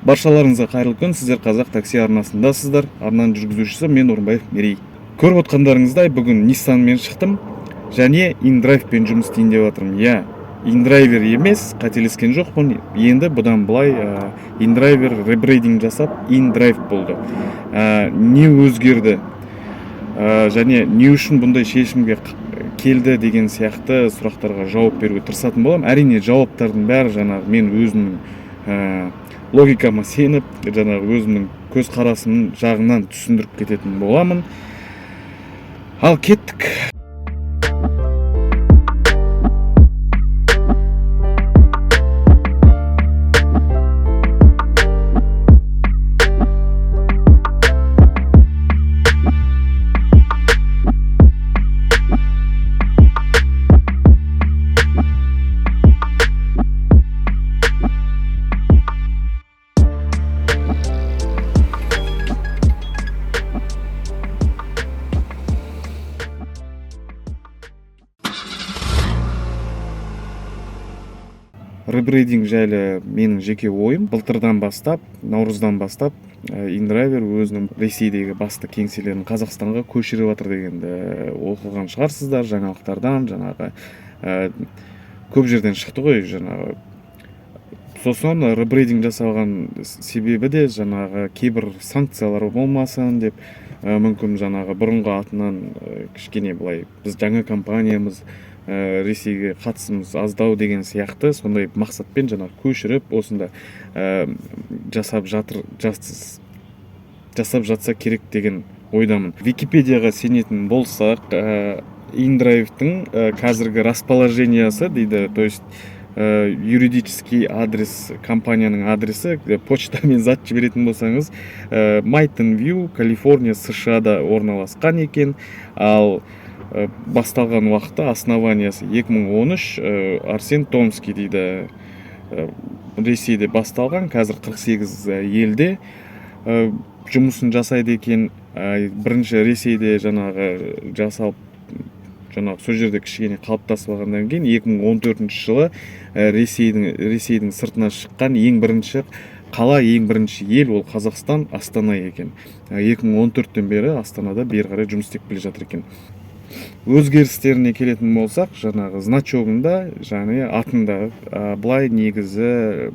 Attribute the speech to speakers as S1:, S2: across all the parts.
S1: Баршаларыңызға қайырлы күн! Сіздер «Қазақ такси» арнасындасыздар. Арнаның жүргізушісі мен, Орынбаев Мерей. Көріп отқандарыңыздай, бүгін Ниссанмен шықтым және Индрайвпен жұмыс істейін деп жатырмын. Иә, Индрайвер емес, қателескен жоқпын. Енді бұдан былай Индрайвер ребрендинг жасап, Индрайв болды. Не өзгерді және не үшін бұндай шешімге келді деген сияқты сұрақтарға жауап беруге тырысатын боламын. Әрине, жауаптардың бәрі жаңағы мен өзімнің логикама сеніп, жаңағы өзімнің көзқарасым жағынан түсіндіріп кететін боламын. Ал кеттік. Ребрендинг жайлы менің жеке ойым: былтырдан бастап, наурыздан бастап Индрайвер өзінің Ресейдегі басты кеңселерін Қазақстанға көшіріп жатыр дегенді оқыған шығарсыздар жаңалықтардан. Жаңағы көп жерден шықты ғой жаңағы. Сосын ребрендинг жасалған себебі де жаңағы кейбір санкциялар болмасын деп, мүмкін, жаңағы бұрынғы атынан кішкене былай біз жаңа компаниямыз, Ресейге қатысымыз аздау деген сияқты сондай мақсатпен жаңағы көшіріп, осында жасап жатыр, жасап жатса керек деген ойдамын. Википедияға сенетін болсақ, Индрайвтың қазіргі расположение сы дейді, то есть юридический адрес, компанияның адресі, почтамен зат жіберетін болсаңыз, Маунтин Вью, Калифорния, США да орналасқан екен. Ал басталған уақыты, основания сы 2013, Арсен Томский дейді. Ресейде басталған, қазір 48 елде жұмысын жасайды екен. Бірінші Ресейде жаңағы жасалып, жаңағы сол жерде кішкене қалыптасып алғаннан кейін 2014 жылы Ресейдің сыртына шыққан ең бірінші қала, ең бірінші ел ол Қазақстан, Астана екен. 2014-тен бері Астанада бері қарай жұмыс істеп келе жатыр екен. Өзгерістеріне келетін болсақ, жаңағы значогында және атында, былай негізі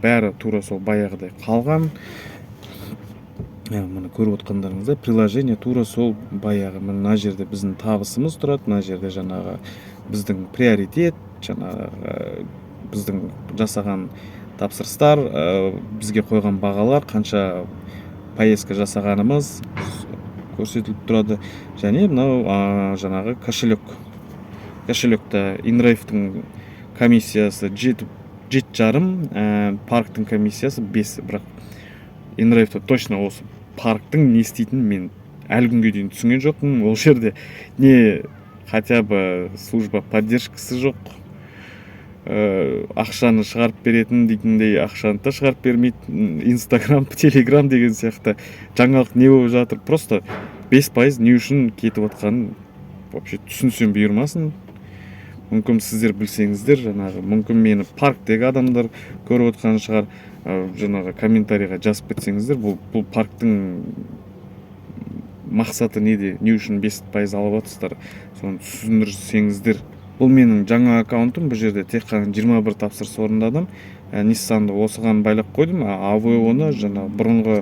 S1: бәрі тура сол баяғыдай қалған. Міне, көріп отқандарыңыздай, приложение тура сол баяғы. Міне, мына жерде біздің табысымыз тұрады, мына жерде жаңағы біздің приоритет, жаңағы біздің жасаған тапсырыстар, бізге қойған бағалар, қанша поездка жасағанымыз көрсетіліп тұрады. Және мынау жаңағы кошелек. Кошелекті Индрайвтың комиссиясы жеті, 7,5, парктың комиссиясы 5. Бірақ Индрайвта точно осы парктың не істейтінін мен әлі күнге дейін түсінген жоқпын. Ол жерде не хотя бы служба поддержка сы жоқ, ақшаны шығарып беретін дейтіндей, ақшаны да шығарып бермейді. Инстаграм, Телеграм деген сияқты жаңалық не болып жатыр, просто 5% не үшін кетіп жатқанын вообще түсінсем бұйырмасын. Мүмкін, сіздер білсеңіздер, жаңағы мүмкін, мені парктегі адамдар көріп отқан шығар, жаңағы комментарийға жазып кетсеңіздер, бұл парктың мақсаты неде, не үшін 5% алып жатырсыздар, соны түсіндірсеңіздер. Бұл менің жаңа аккаунтым. Бұл жерде тек қана 21 тапсырыс орындадым. Ниссанды осыған байлап қойдым. Авеоны жаңағы бұрынғы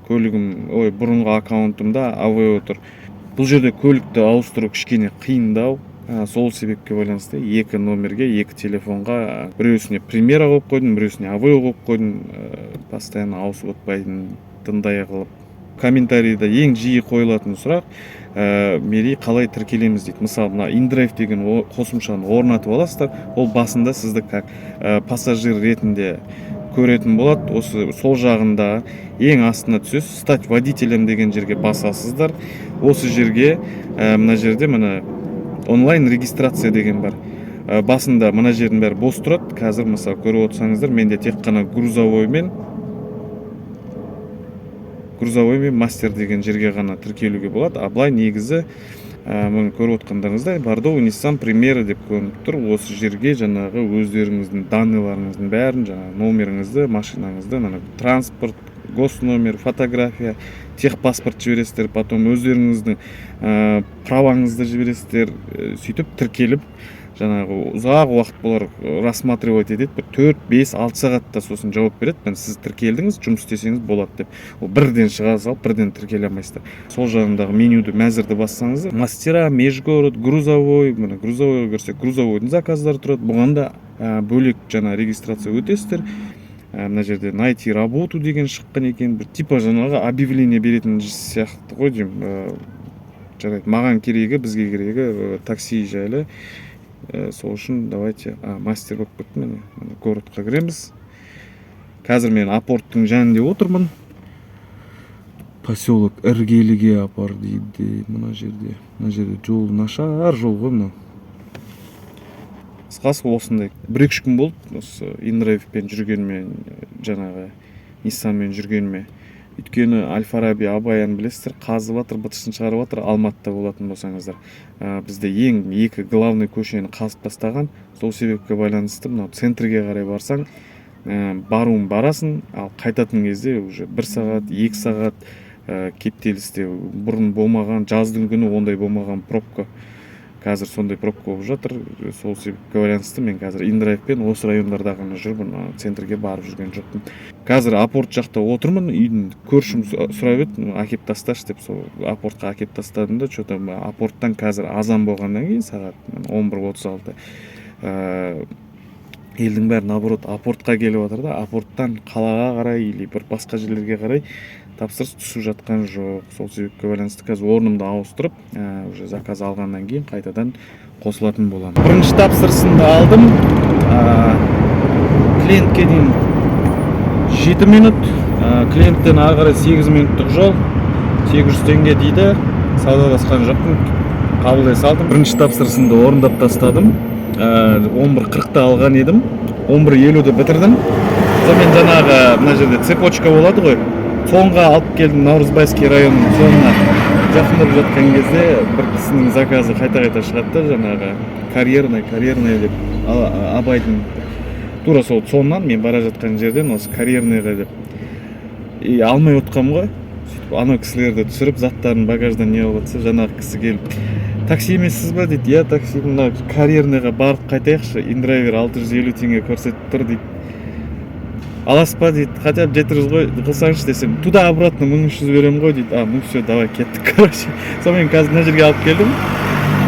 S1: көлігім, ой, бұрынғы аккаунтымда Авео тұр. Бұл жерде көлікті ауыстыру кішкене қиындау. Сол себепке байланысты екі номерге, екі телефонға, біреусіне Примера қойып қойдым, біреусіне Авео қойып қойдым, постоянно ауысып отпайтындай қылып. Комментарийда ең жиі қойылатын сұрақ: «Мерей, қалай тіркелеміз?» – дейді. Мысалы, мына Индрайв деген қосымшаны орнатып аласыздар. Ол басында сізді как пассажир ретінде көретін болады. Осы сол жағында ең астына түсесіз, «Стать водителем» деген жерге басасыздар. Осы жерге, мына жерде, міне, онлайн регистрация деген бар. Басында мына жердің бәрі бос тұрады. Қазір, мысалы, көріп отырсаңыздар, менде тек қана грузовой мен мастер деген жерге ғана тіркелуге болады. А былай негізі Міне, көріп отқандарыңыздай, бордовый Nissan Примера деп көрініп тұр. Осы жерге жаңағы өздеріңіздің данный ларыңыздың бәрін, жаңағы номеріңізді, машинаңызды, мына транспорт, госномер, фотография, техпаспорт жібересіздер, потом өздеріңіздің права ңызды жібересіздер. Сөйтіп тіркеліп, жаңағы ұзақ уақыт бұлар рассматривать етеді, бір 4, 5, 6 сағатта сосын жауап береді: міне, сіз тіркелдіңіз, жұмыс істесеңіз болады деп. Ол бірден шыға салып, бірден тіркеле алмайсыздар. Сол жағындағы менюді, мәзірді бассаңыздар, мастера, межгород, грузовой. Міне, грузовой ға кірсек, грузовой дың заказ дары тұрады. Бұған да бөлек жаңа регистрация өтесіздер. Мына жерде «найти работу» деген шыққан екен, бір типа жаңағы объявление беретін сияқты ғой деймін. Жарайды, маған керегі, бізге керегі такси жайлы. Сол үшін давайте, мастер болып кетті. Міне, город қа кіреміз. Қазір мен апорттың жанында отырмын. Поселок Іргеліге апар дейді. Мына жерде жол нашар жол ғой мынау. Қысқасы, осындай бір екі үш күн болды осы индрайвпен жүргеніме, жаңағы Ниссанмен жүргеніме. Өйткені Әл Фараби, Абаяны білесіздер, қазып жатыр, быт-шытын шығарып жатыр. Алматыда болатын болсаңыздар, бізде ең екі главный көшені қазып тастаған. Сол себепке байланысты мынау центрге қарай барсаң, баруын барасың, ал қайтатын кезде уже бір сағат, 2 сағат кептелісте. Бұрын болмаған, жаздың күні ондай болмаған пробка, қазір сондай пробка болып жатыр. Сол себепке байланысты мен қазір индрайвпен осы райондарда ғана жүрмін, центрге барып жүрген жоқпын. Қазір апорт жақта отырмын. Үйдің көршім сұрап еді, әкеліп тасташы деп. Сол апортқа әкеліп тастадым да, че-то апорттан қазір азан болғаннан кейін, сағат 11:36, елдің бәрі наоборот апортқа келіп жатыр да, апорттан қалаға қарай или бір басқа жерлерге қарай тапсырыс түсіп жатқан жоқ. Сол себепке байланысты қазір орнымды ауыстырып, уже заказ алғаннан кейін қайтадан қосылатын боламын. Бірінші тапсырысымды алдым. Клиентке дейін 7 минут, клиенттен ары қарай 8 минуттық жол. 800 теңге дейді. Саудаласқан жоқпын, қабылдай салдым. Бірінші тапсырысымды орындап тастадым. 11:40-та алған едім, 11:50-де бітірдім. Сонымен жаңағы мына жерде цепочка болады ғой, ЦОНға алып келдім. Наурызбайский районының ЦОНына жақындап жатқан кезде бір кісінің заказы қайта қайта шығады да, жаңағы Карьерный, Карьерный деп, Абайдың тура сол ЦОНнан, мен бара жатқан жерден осы Карьерныйға деп. И алмай отқанмын ғой. Сөйтіп анау кісілерді түсіріп, заттарын багаждан не қылып жатса, жаңағы кісі келіп: «Такси емессіз ба?» – дейді. «Иә, такси. Мына Карьерныйға барып қайтайықшы, индрайвер 650 теңге көрсетіп тұр», – дейді. «Аласыз ба?» – дейді. «Хотя бы 700 ғой қылсаңызшы», – десем, «Туда обратно 1300 беремін ғой», – дейді. А, ну все, давай, кеттік. Короче, сонымен қазір мына жерге алып келдім.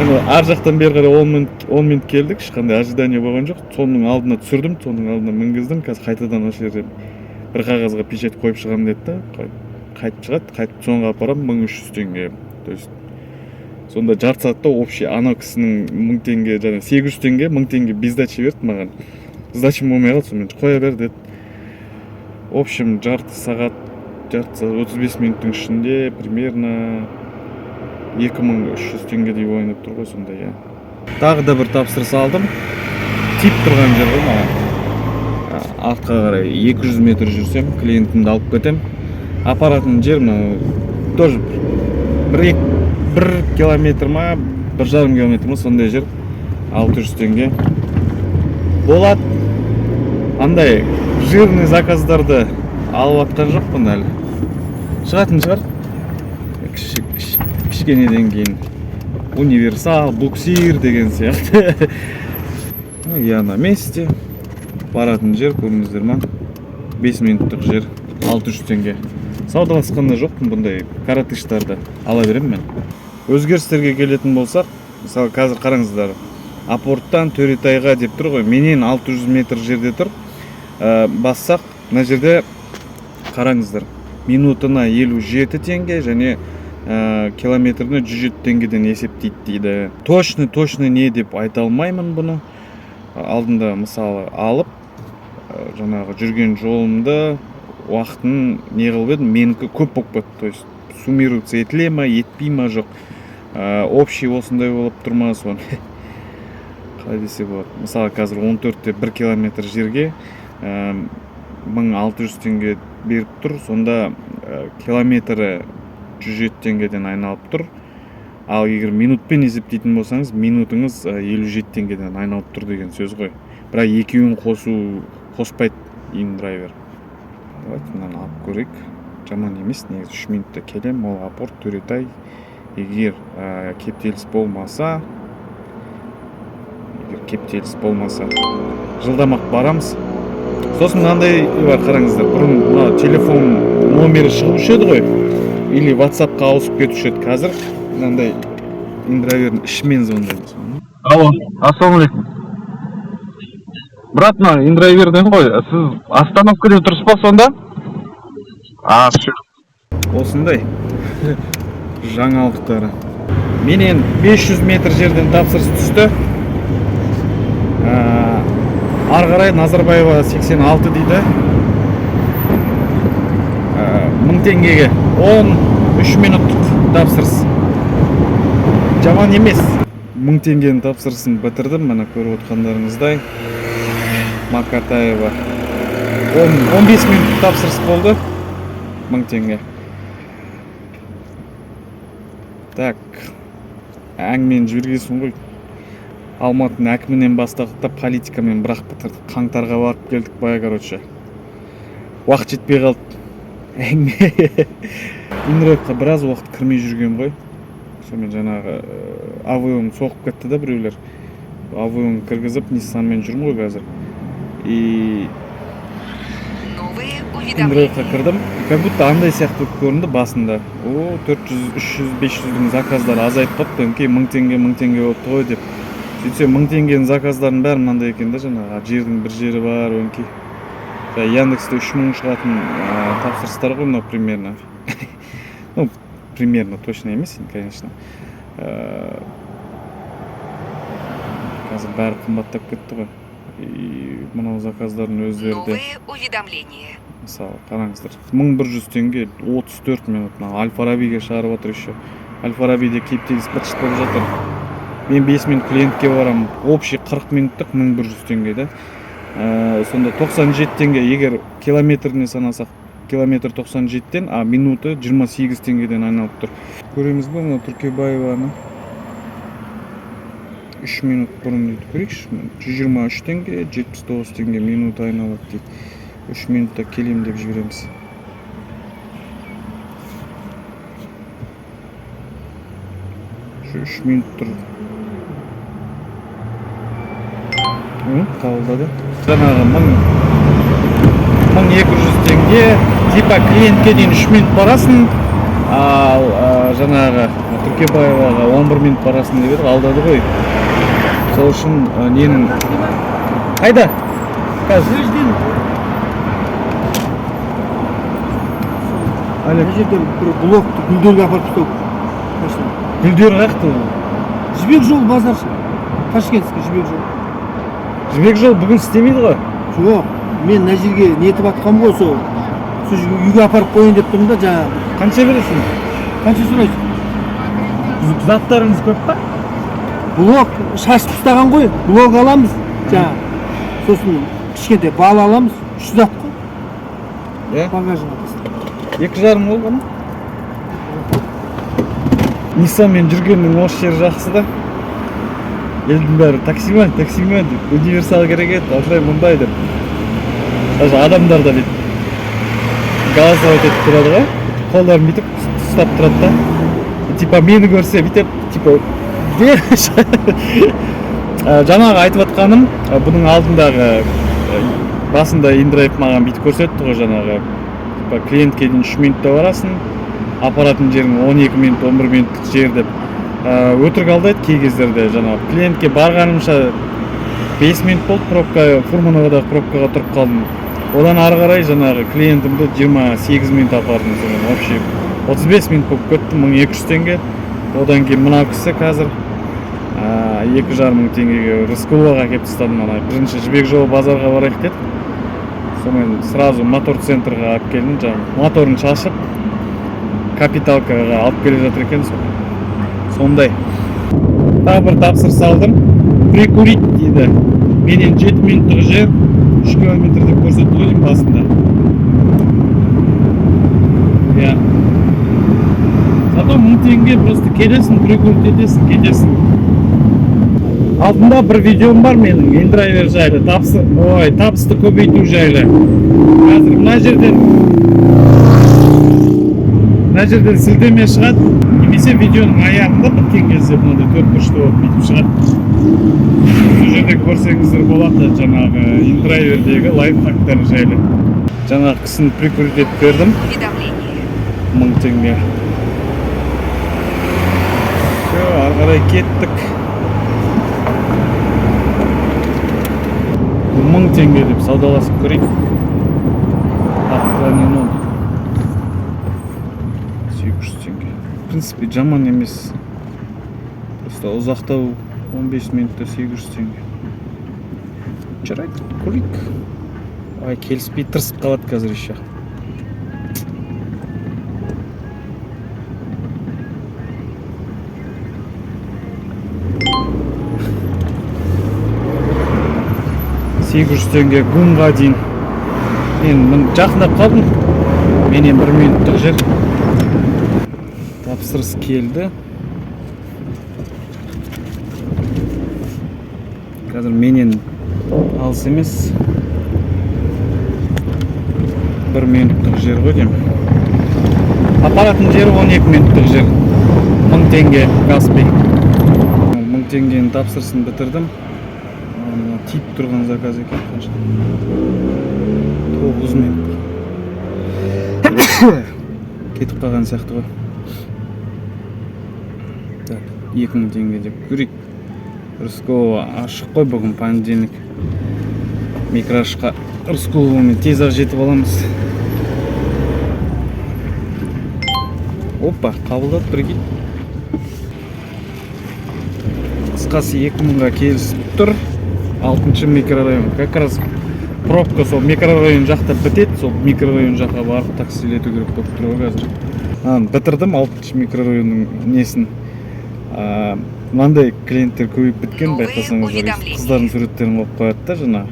S1: Міне, ар жақтан бері қарай 10 минут, 10 минут келдік, ешқандай ожидание болған жоқ. ЦОНның алдына түсірдім, ЦОНның алдына мінгіздім. Қазір қайтадан осы жерде бір қағазға печать қойып шығамын деді да, қайтып шығады. Қайтып ЦОНға апарамын, 1300 теңге. То есть сонда жарты сағатта общий анау кісінің 1000 теңге, жаңағы 800 теңге, 1000 теңге без сдачи берді маған. Сдача м болмай қалды, сонымен қоя бер деді. В общем, жарты сағат, жарты сағат 35 минуттың ішінде примерно 2300 теңгедей ойнап тұр ғой сонда, иә. Тағы да бір тапсырыс алдым. Тиіп тұрған жер ғой маған. Артқа қарай 200 метр жүрсем, клиентімді алып кетем. Апаратын жер мынау тоже 1 километр ма, 1,5 километр ма, сондай жер. 600 теңге болады. Андай жирный заказ дарды алып жатқан жоқпын әлі, шығатын шығар кішкенеден кейін, универсал, буксир деген сияқты. Ну, я на месте. Баратын жер көрдіңіздер ма, 5 минуттық жер, 600 теңге. Саудаласқан да жоқпын, бұндай коротыш тарды ала беремін мен. Өзгерістерге келетін болсақ, мысалы, қазір қараңыздар, апорттан Төретайға деп тұр ғой, менен 600 метр жерде тұр. Бассақ, мына жерде қараңыздар, минутына 57 теңге және километріне 107 теңгеден есептейді дейді. Точно, точно не деп айта алмаймын бұны. Алдында, мысалы, алып, жаңағы жүрген жолымды, уақытын не қылып едім, менікі көп болып кетті. То есть суммироваться етіле ма, етпей ма, жоқ, общий осындай болып тұр ма, соны қалай десе болады? Мысалы, қазір 14-те 1 километр жерге 1600 теңге беріп тұр. Сонда километрі 107 теңгеден айналып тұр. Ал егер минутпен есептейтін болсаңыз, минутыңыз 57 теңгеден айналып тұр деген сөз ғой. Бірақ екеуін қосу, қоспайды индрайвер. Давайте мынаны алып көрейік, жаман емес негізі. 3 минутта келемін. Ол апорт, Төретай, егер кептеліс болмаса, егер кептеліс болмаса, жылдам ақ барамыз. Сосын мынандай бар, қараңыздар: бұрын мына телефон номері шығушы еді ғой или ватсапқа ауысып кетуші еді, қазір мынандай индрайвердің ішімен звондаймыз.
S2: Алло, ассалаумағалейкум. Брат, мына индрайверден ғой, сіз остановкада тұрсыз ба сонда? А, все.
S1: Осындай жаңалықтары. Менен 500 метр жерден тапсырыс түсті. Ары қарай Назарбаева 86 дейді. 1000 теңгеге 13 минуттық тапсырыс, жаман емес. 1000 теңгенің тапсырысын бітірдім, міне, көріп отқандарыңыздай, Макатаева. 10 15 минуттық тапсырыс болды, 1000 теңге. Так, әңгімені жібергенсің ғой. Алматының әкімінен бастадық та, политикамен бірақ бітірдік. Қаңтарға барып келдік бая, короче, уақыт жетпей қалды әңгіме. Индрайвқа біраз уақыт кірмей жүрген ғой. Сонымен жаңағы АВО-ны соғып кетті да біреулер. АВО-ны кіргізіп, Ниссанмен жүрмін ғой қазір. И
S3: Новые уведомления.
S1: Индрайвқа кірдім, и как будто андай сияқты болып көрінді басында: о, 400, 300, 500-дің заказдары азайып қалыпты, өңкей 1000 теңге, 1000 теңге болыпты ғой деп. Сөйтсем, 1000 теңгенің заказдарының бәрі мынандай екен да, жаңағы жердің бір жері бар өңкей. Жаңа Яндексте 3000 шығатын тапсырыстар ғой мынау примерно. Ну, примерно, точно емес енді, конечно. Қазір бәрі қымбаттап кетті ғой, и мынау заказдардың өздері де.
S3: Новые уведомления.
S1: Мысалы, қараңыздар, 1100 теңге, 34 минут. Мына Әл Фарабиге шығарып жатыр еще. Әл Фарабиде кептеліс быт шыт болып жатыр. Мен 5 минут клиентке барамын, общий 40 минуттық 1100 теңге да. Сонда 97 теңге. Егер километріне санасақ, километр 97-тен, а минуты 28 теңгеден айналып тұр. Көреміз ба мына Түркебаеваны? 3 минут бұрын дейді, көрейікші. 123 теңге, 79 теңге минут айналады дейді. 3 минутта келемін деп жібереміз. Шу 3 минут тұр. Қабылдады. Жаңағы 1200 теңге, типа клиентке дейін 3 минут барасың, ал жаңағы Түркебаеваға 11 минут барасың деп еді, алдады ғой. Сол үшін ненің қайда қазір?
S4: Жерден.
S1: Әлі.
S4: Мына жерден бір блокты гүлдерге апарып тастау машина.
S1: Гүлдер қаяқта?
S4: Жібек жол базар, Ташкентский жібек жол.
S1: Жібек жол бүгін істемейді ғой.
S4: Жоқ, мен мына жерге нетіп жатқанмын ғой, сол жерге, үйге апарып қояйын деп тұрмын да жаңағы.
S1: Қанша бересің?
S4: Қанша сұрайсың?
S1: Заттарыңыз көп па?
S4: Блок шашып тастаған ғой, блок аламыз жаңағы, сосын кішкентай бал аламыз, үш зат қой.
S1: Иә.
S4: Багажға тастап.
S1: 2,5 болды ма? Ниссанмен жүргеннің осы жері жақсы да: елдің бәрі такси ма, такси ма деп, универсал керек еді, андай мындай деп. Даже адамдар да бүйтіп голосовать етіп тұрады ғой, қолдарын бүйтіп ұстап тұрады да, типа мені көрсе, бүйтіп типа. Жаңағы айтып жатқаным, бұның алдындағы, басында индрайв маған бүйтіп көрсетті ғой жаңағы, типа клиентке дейін 3 минутта барасың, апаратын жерің 12 минут, 11 минуттық жер деп. Өтірік алдайды кей кездерде. Жаңағы клиентке барғанымша 5 минут болды, пробка, Фурмановадағы пробкаға тұрып қалдым. Одан ары қарай жаңағы клиентімді 28 минут апардым, сонымен общий 35 минут болып кетті, 1200 теңге. Одан кейін мынау кісі қазір 2,5 мың теңгеге Рыскуловаға әкеліп тастадым. Ана бірінші Жібек жолы базарға барайық дедік, сонымен сразу мотор центрға алып келдім. Жаңағы моторын шашып, капиталкаға алып келе жатыр екен. Сол сондай тағы бір тапсырыс алдым. Прикурить дейді. Менен 7 минуттық жер, 3 километр деп көрсетті ғой деймін басында, иә. Зато 1000. 1000 теңге, просто келесің, прикурить етесің, кетесің. Алдында бір видеом бар менің индрайвер жайлы, табысы, ой, табысты көбейту жайлы. Қазір мына жерден сілтеме шығады немесе видеоның аяғында біткен кезде мынандай төрт бұрышты болып бүйтіп шығады. Сол жерде көрсеңіздер болады жаңағы индрайвердегі лайфхактар жайлы. Жаңағы кісіні прикурить етіп бердім.
S3: Уведомление.
S1: 1000 теңге. Все, ары қарай кеттік. 1000 теңге деп саудаласып көрейік. Отклонено. 800 теңге, в принципе, жаман емес, просто ұзақтау. 15 минутта 800 теңге. Жарайды, көрейік. Ай, келіспей тырысып қалады қазір еще. 800 теңге ГУМға дейін. Мен жақындап қалдым, менен бір минуттық жер. Тапсырыс келді. Қазір менен алыс емес, бір минуттық жер ғой деймін. Апаратын жері 12 минуттық жер. 1000 теңге Каспи. 1000 теңгенің тапсырысын бітірдім. Мына тиіп тұрған заказ екен. Қанша? 9 минут кетіп қалған сияқты ғой. Так, 2000 теңге деп көрейік. Рыскулова ашық қой бүгін, понедельник. Микрашқа Рыскуловамен тез ақ жетіп аламыз. Опа, қабылдады, прикинь. Қысқасы, 2000-ға келісіп тұр. Алтыншы микрорайон, как раз пробка сол микрорайон жақта бітеді. Сол микрорайон жаққа барып таксилету керек болып тұр ғой қазір. Бітірдім алтыншы микрорайонның несін. Мынандай клиенттер көбейіп біткен.
S3: Новые
S1: Байқасаңыздар,
S3: уведомления.
S1: қыздардың суреттерін қойып қояды да. Жаңа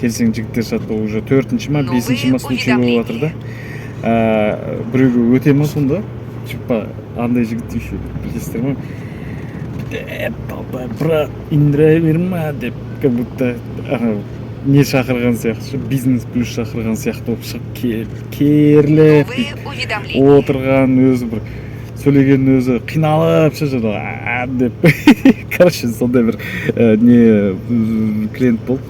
S1: келсең, жігіттер шығады. Уже төртінші ма,
S3: Новые
S1: бесінші ма случай болып жатыр да. Біреуге өте ма сонда, типа андай жігіт еще, білесіздер ма, бүйтіп талпай, «Брат, индрайвер ма?» деп, как будто анау не шақырған сияқты ше, бизнес плюс шақырған сияқты болып шығып келіп, керіліп
S3: Новые
S1: бүйтіп
S3: уведомления.
S1: отырған өзі, бір сөйлегеннің өзі қиналып ше, жаңағы «А» деп. Короче, сондай бір не клиент болды.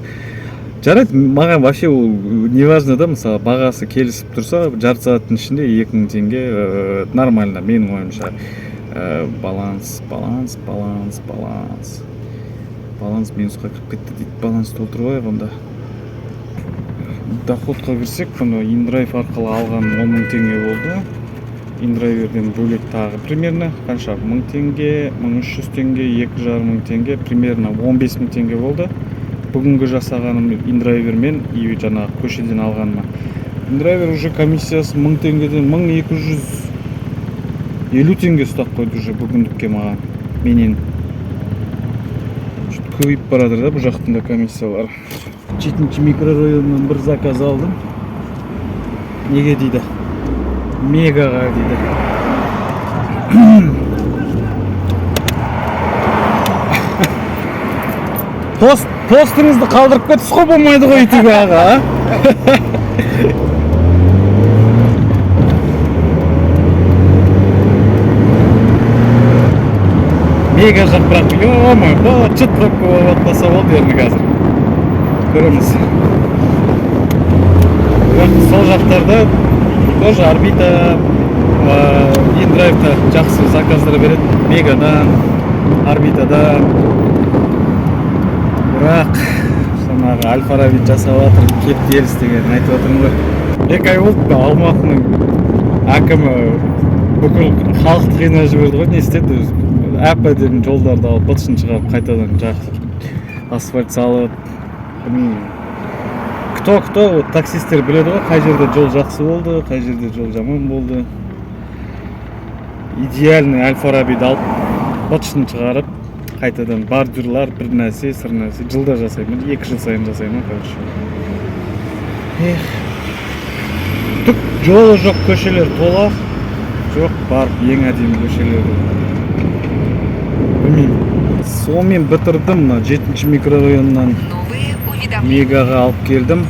S1: Жарайды, маған вообще ол не важно да. Мысалы, бағасы келісіп тұрса, жарты сағаттың ішінде 2000 теңге, нормально менің ойымша. Баланс, баланс, баланс, баланс, баланс минусқа кіріп кетті дейді. Баланс толтырып алайық онда. Доходқа кірсек, мына индрайв арқылы алған 10 000 теңге болды. Индрайверден бөлек тағы примерно қанша? 1000 теңге, 1300 теңге, 2500 теңге, примерно 15 000 теңге болды бүгінгі жасағаным индрайвермен и жаңағы көшеден алғаныма. Индрайвер уже комиссиясы 1000 теңгеден 1250 теңге ұстап қойды уже бүгіндікке маған менен. Чуть көбейіп бара жатыр да бұл жақтың да комиссиялары. Жетінші микрорайоннан бір заказ алдым. Неге дейді? Мегаға дейді. Постыңызды қалдырып кетіпсіз ғой, болмайды ғой өйтуге, аға, а? Мега жақ, бірақ, ё-моё, чыт пробка болып жатпаса болды енді, қазір көреміз. Бірақ сол жақтарда тоже орбита, индрайвта жақсы заказдар береді мегадан, орбитадан. Бірақ жаңағы Әл Фараби жасап жатыр кептеліс деген айтып жатырмын ғой. 2 ай болды да, Алматының әкімі бүкіл халықты қинап жіберді ғой. Не істеді өзі? Әп әдемі жолдарды алып, быт-шытын шығарып, қайтадан жақсы асфальт салып, білмеймін. Кто кто, вот таксисттер біледі ғой, қай жерде жол жақсы болды, қай жерде жол жаман болды. Идеальный Әл Фарабиді алып, быт-шытын шығарып, қайтадан бордюрлар, бір нәрсе сыр нәрсе жылда жасаймын, 2 жыл сайын жасаймын. Короче, эх, түк жолы жоқ көшелер тола. Жоқ, барып ең әдемі көшелерді білмеймін. Сонымен бітірдім. Мына жетінші микрорайоннан
S3: Новые уведомления.
S1: Мегаға алып келдім.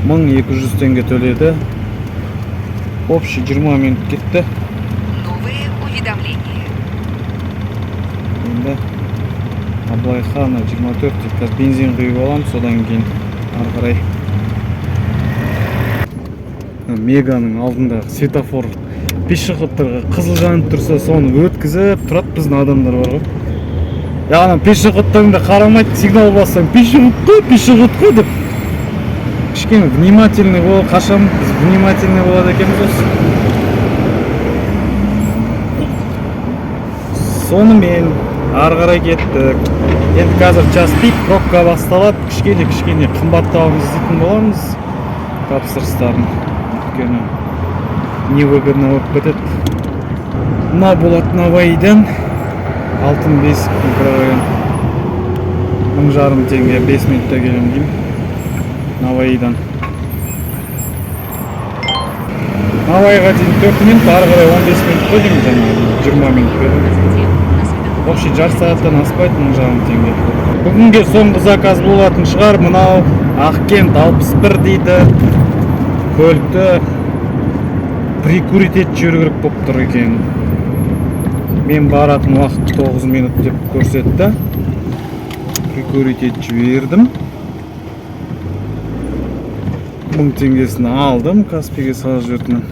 S1: 1200 теңге төледі. Общий 20 минут кетті.
S3: Новые уведомления.
S1: Енді Абылайхана 24 дейді. Қазір бензин құйып аламын, содан кейін ары қарай. Мына Меганың алдындағы светофор, пешеходтарға қызыл жанып тұрса, соны өткізіп тұрады. Біздің адамдар бар ғой, яғни пешеходтардың да қарамайды. Сигнал бассаң, пешеход қой, пешеход қой деп. Кішкене внимательный бол. Қашан біз внимательный болады екенбіз осы? Сонымен ары қарай кеттік. Енді қазір час пик, пробка басталады. Кішкене кішкене қымбаттауын іздейтін боламыз тапсырыстарын, өйткені невыгодно болып кетеді. Мына болады Наваидан Алтын бесік микрорайон, 1500 теңге, 5 минутта келемін деймін Наваидан. Наваиға дейін 4 минут, ары қарай 15 минут қой деймін, жаңағы 20 минут қой. Общий жарты сағаттан аспайды. 1500 теңге. Бүгінге соңғы заказ болатын шығар мынау. Ақкент 61 дейді. Көлікті прикурить етіп жіберу керек болып тұр екен. Мен баратын уақыт 9 минут деп көрсетті. Прикурить етіп жібердім, 1000 теңгесін алдым, Каспиге салып жібердім.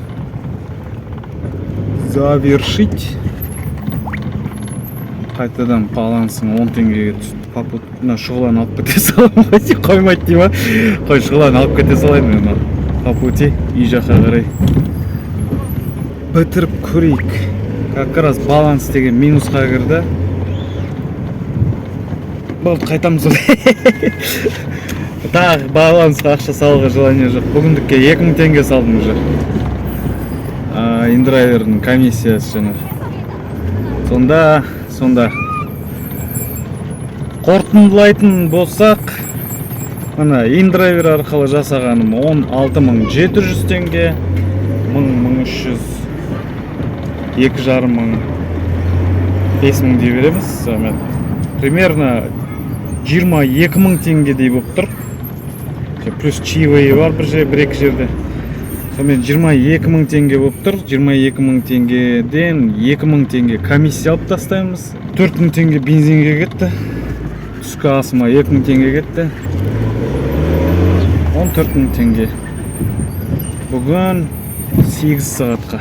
S1: Завершить. Қайтадан балансың 10 теңгеге түсті. Попут мына Шұғыланы алып кете саламын ғой деп қоймайды дей ма? Қой, Шұғыланы алып кете салайын мен. Мына по пути үй жаққа қарай бітіріп көрейік. Как раз баланс деген минусқа кірді. Болды, қайтамыз. Тағы балансқа ақша салуға желание жоқ. Бүгіндікке 2000 теңге салдым уже. Индрайвердің комиссиясы жаңағы. Сонда қорытындылайтын болсақ, мына индрайвер арқылы жасағаным 16 700 теңге, 1000, 1300, 2500, 5000 дей береміз. Сонымен примерно 22 000 теңгедей болып тұр. Плюс чаевые бар бір жер, бір екі жерде. Сонымен 22 000 теңге болып тұр. 22 000 теңгеден 2000 теңге комиссия алып тастаймыз. 4000 теңге бензинге кетті, түскі асыма 2000 теңге кетті, 14 000 теңге бүгін 8 сағатқа.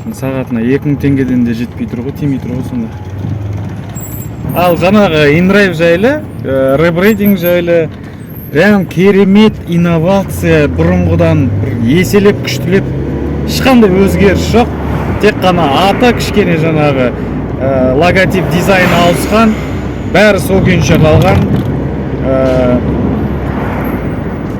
S1: Сағатына 2000 теңгеден де жетпей тұр ғой, тимей тұр ғой сонда. Ал жаңағы индрайв жайлы, ребрендинг жайлы, прям керемет инновация, бұрынғыдан бір еселеп, күштілеп ешқандай өзгеріс жоқ. Тек қана аты кішкене, жаңағы логотип, дизайн ауысқан, бәрі сол күйінше қалған.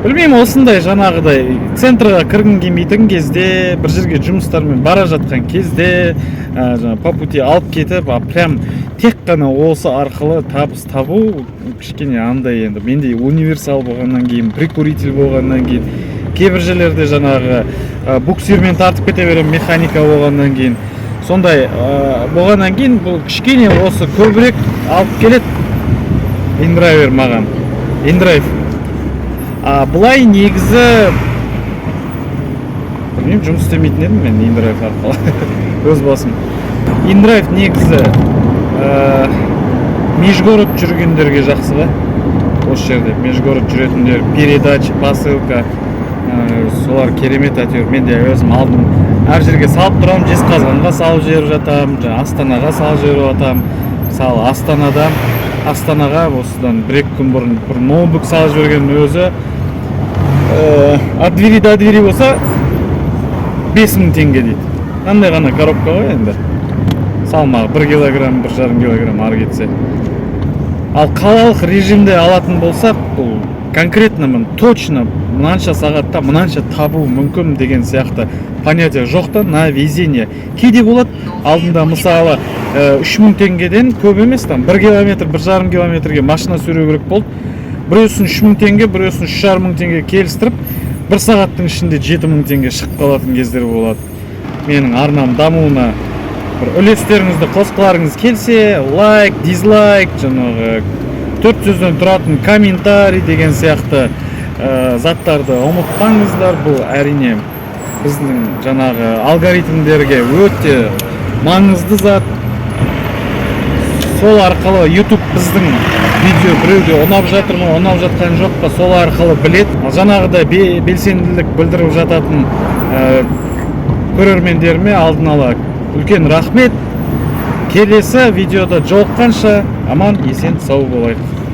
S1: Білмеймін, осындай жаңағыдай центрға кіргің келмейтін кезде, бір жерге жұмыстармен бара жатқан кезде, жаңа по пути алып кетіп, а прям тек қана осы арқылы табыс табу кішкене андай. Енді менде универсал болғаннан кейін, прикуритель болғаннан кейін, кейбір жерлерде жаңағы буксирмен тартып кете беремін, механика болғаннан кейін, сондай болғаннан кейін бұл кішкене осы көбірек алып келеді индрайвер маған, индрайв. А былай негізі білмеймін, жұмыс істемейтін едім мен индрайв арқылы өз басым. Индрайв негізі межгород жүргендерге жақсы да. Осы жерде межгород жүретіндер, передача, посылка, солар керемет. Әйтеуір мен де өзім алдым, әр жерге салып тұрамын. Жезқазғанға салып жіберіп жатамын, жаңа Астанаға салып жіберіп жатамын. Мысалы, Астанадан Астанаға осыдан бір екі күн бұрын бір ноутбук салып жібергеннің өзі, от двери до двери болса, 5000 теңге дейді. Қандай ғана коробка ғой енді, салмағы 1 килограмм, 1,5 килограмм ары кетсе. Ал қалалық режимде алатын болсақ, бұл конкретно мін точно мынанша сағатта мынанша табу мүмкін деген сияқты понятие жоқ та, на везение. Кейде болады, алдында мысалы 3000 теңгеден көп емес, там 1 километр, 1,5 километрге машина сүйреу керек болды. Біреусін 3000 теңге, біреусін 3,5 мың теңге келістіріп. Бір сағаттың ішінде 7000 теңге шығып қалатын кездер болады. Менің арнам дамуына бір үлестеріңізді қосқыларыңыз келсе, лайк, дизлайк, жаңағы төрт сөзден тұратын комментарий деген сияқты заттарды ұмытпаңыздар. Бұл, әрине, біздің жаңағы алгоритмдерге өте маңызды зат. Сол арқылы YouTube біздің видео біреуге ұнап жатыр ма, ұнап жатқан жоқ па, сол арқылы біледі. Ал жаңағыдай белсенділік білдіріп жататын көрермендеріме алдын ала үлкен рахмет. Келесі видеода жолыққанша аман есен сау болайық.